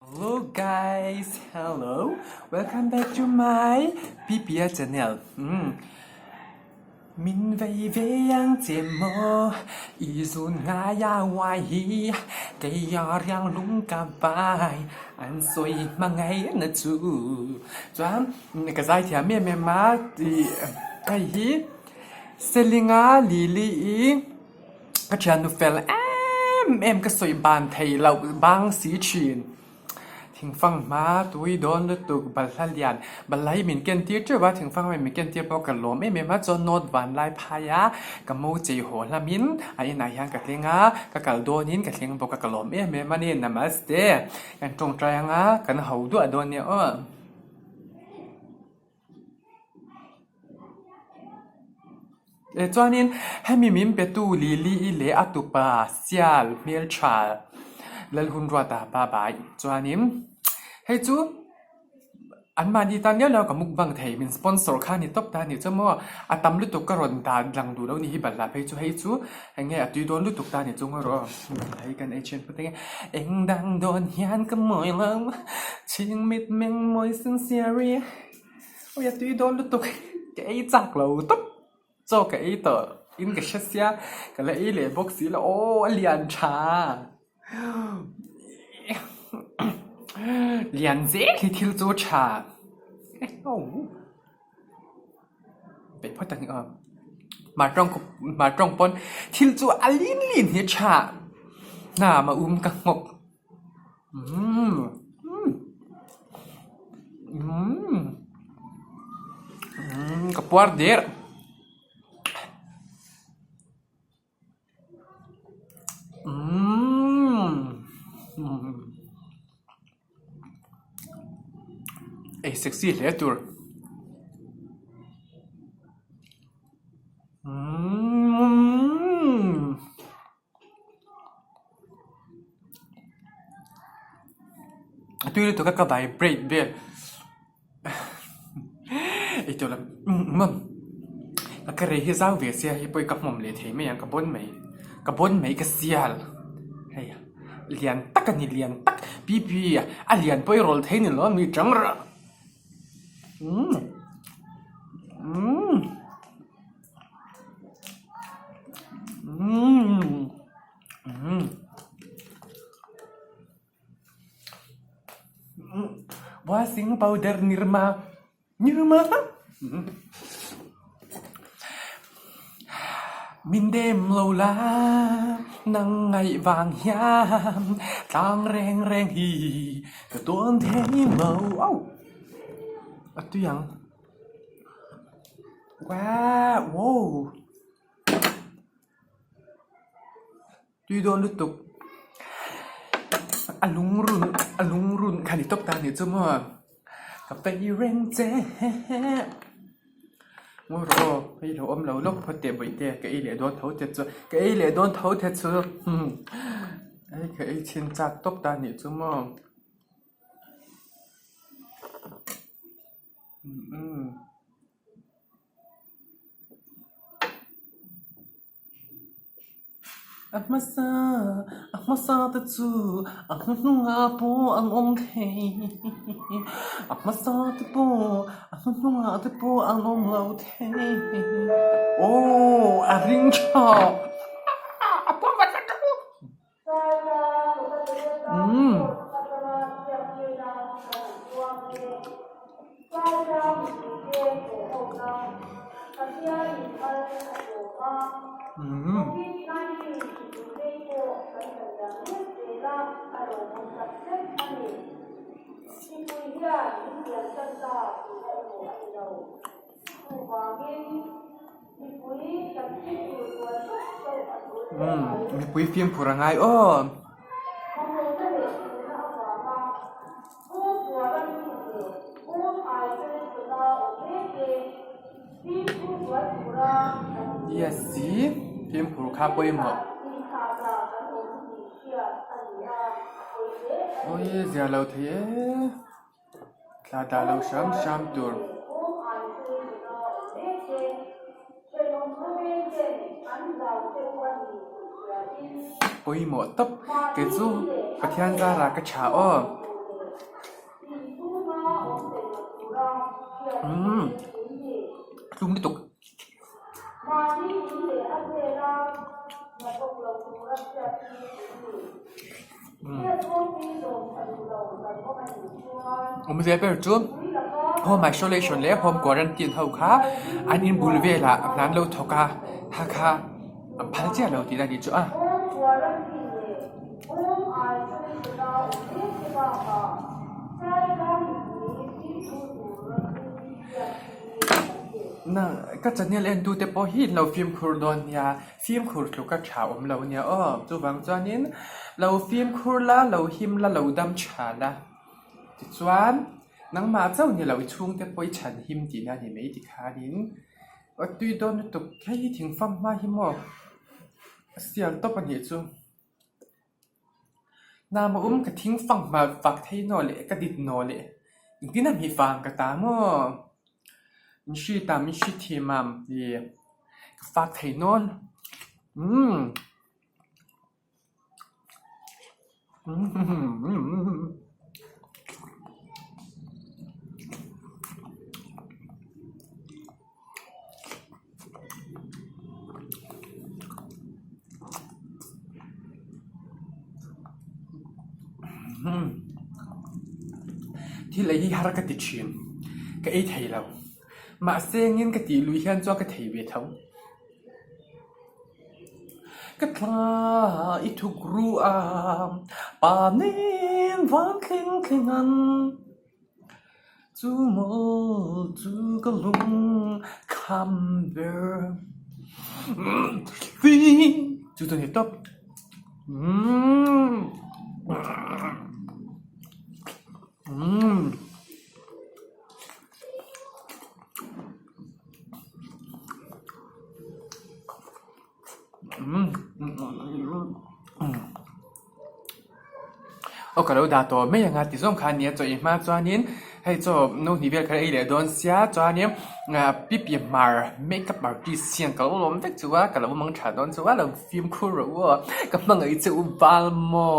Hello guys, hello, welcome back to my Pipia channel. Mm. Min vei ve ang che maw, i zun ngai a uai hi, kei a riang lung ka vai, an sawi hmangaih na chu. Chuan ka zai thiam em em a, tih hei hi Selinga Lily i Ka thiannu fel em em ka sawi ban thei loh bang si thin. Thingfang hma tui dawn lutuk balhla lian balhla hi min ken tir teuh a, thingfang hma min ken tir pawh ka lawm em em a, chuan note van lai phai a ka mo chei haw hlamin a inah hian ka thleng a, ka kal dawnin ka thleng bawk a ka lawm em em a ni. Namaste. Kan tawngtai anga kan ho duah dawn nia aw. Chuanin hemi min petu Lily-i leh a tupa Sial hmeltha Lalhunruata bye bye. Chuanin hei chu anmahni tan liau liau ka mukbang thei min sponsor kha a ni tawp ta a nih chu maw a tam lutuk ka rawn dan lang duh lo ni hi balhla phei chu hei chu eng nge a tui dawn lutuk ta a nih chu ngaw rawh balhla hi kan ei thin phawt ang e eng dang dawn hian ka mawi lo chhing mit meng mawi sincere-i. Ui a tui dawn lutuk ka ei chak lo tawp chaw ka ei tawh in ka hre sia ka la ei leh bawk si lo aw a lian tha lian zel hi thil chu tha peih phawt ang aw hmar tawng hmar tawng pawn thil chu a lin lin hi tha hnam a um ka nghawk. Ka puar der ei sexy hle tur. A tui lutuk a ka vibrate vel eitur lam umm a ka rei hi zau ve sia hei pawh hi ka hmawm leh thei mai ang ka bawn mai ka bawn mai ka sial hei lian tak a ni lian tak pp a lian pawh i rawl thei ni lo a mi chang rah umm umm. Washing powder nirma nirma min dem lo la nang ngaih vang hian tlang reng reng hi ka tuam thei lo au a tui ang. Wow wow tui dawn lutuk a lung run a lung run kha ni tawp ta a nih chu maw ka vei reng che ngawi rawh aw hei lo awm lo lawk phawt teh bawihte ka ei leh dawn tho te chu ka ei leh dawn tho te chu hei ka ei chhin chak tawp ta a nih chu maw. A hmasa a hmasa te chu a hnuhnungah pawh an awm thei a hmasa te pawh a hnuhnungah te pawh an awm lo thei aw a ring tha a pawm vat vat rawh u. Umm mipui fimkhur a ngai aw. Yes i fimkhur kha pawimawh. Awi zia lo thei e. Thla dah lo hram hram tur. Pawimawh tawp kei chu Pathian zara ka tha aw. Awmzia ber chu home isolation leh home quarantine ho kha an inbul velah hna an lo thawk a kha kha an phal chiah lo tihna a nih chu a. Na ka channel en tute pawh hi in lo fimkhur dawn nia fimkhur tluk a tha awm lo nia aw chuvang chuanin lo fimkhur la lo him la lo dam tha la tichuan nangmah chauh ni lo i chhungte pawh i chhan him tihna a ni mai tikhanin aw tui dawn lutuk hei hi thingfam hma hi maw a sial tawp a nih chu. Nama um ka thing fang hma fak thei naw leh ka dit naw leh engtin a hmi fang ka ta maw min hri ta min hri thim a i ka fak thei nawn umm. Thil ei hi har ka ti thin ka ei thei lo mahse engin ka tih lui hian chuan ka thei ve tho. Ka thla i thuk ru a pa nen van thleng thleng an. Chu maw chu ka lung kham ber Chu chu ni tawp Aw ka lo dah tawh mai ang a ti zawng kha a nia chaw ei hma chuanin hei chaw no hnih vel kha ei leh dawn sia chuanin ah pipi hmar makeup artist hian ka lo lawm vek chu a ka lo mang tha dawn chu a lo fimkhur rawh u aw ka hmangaih che u bal maw.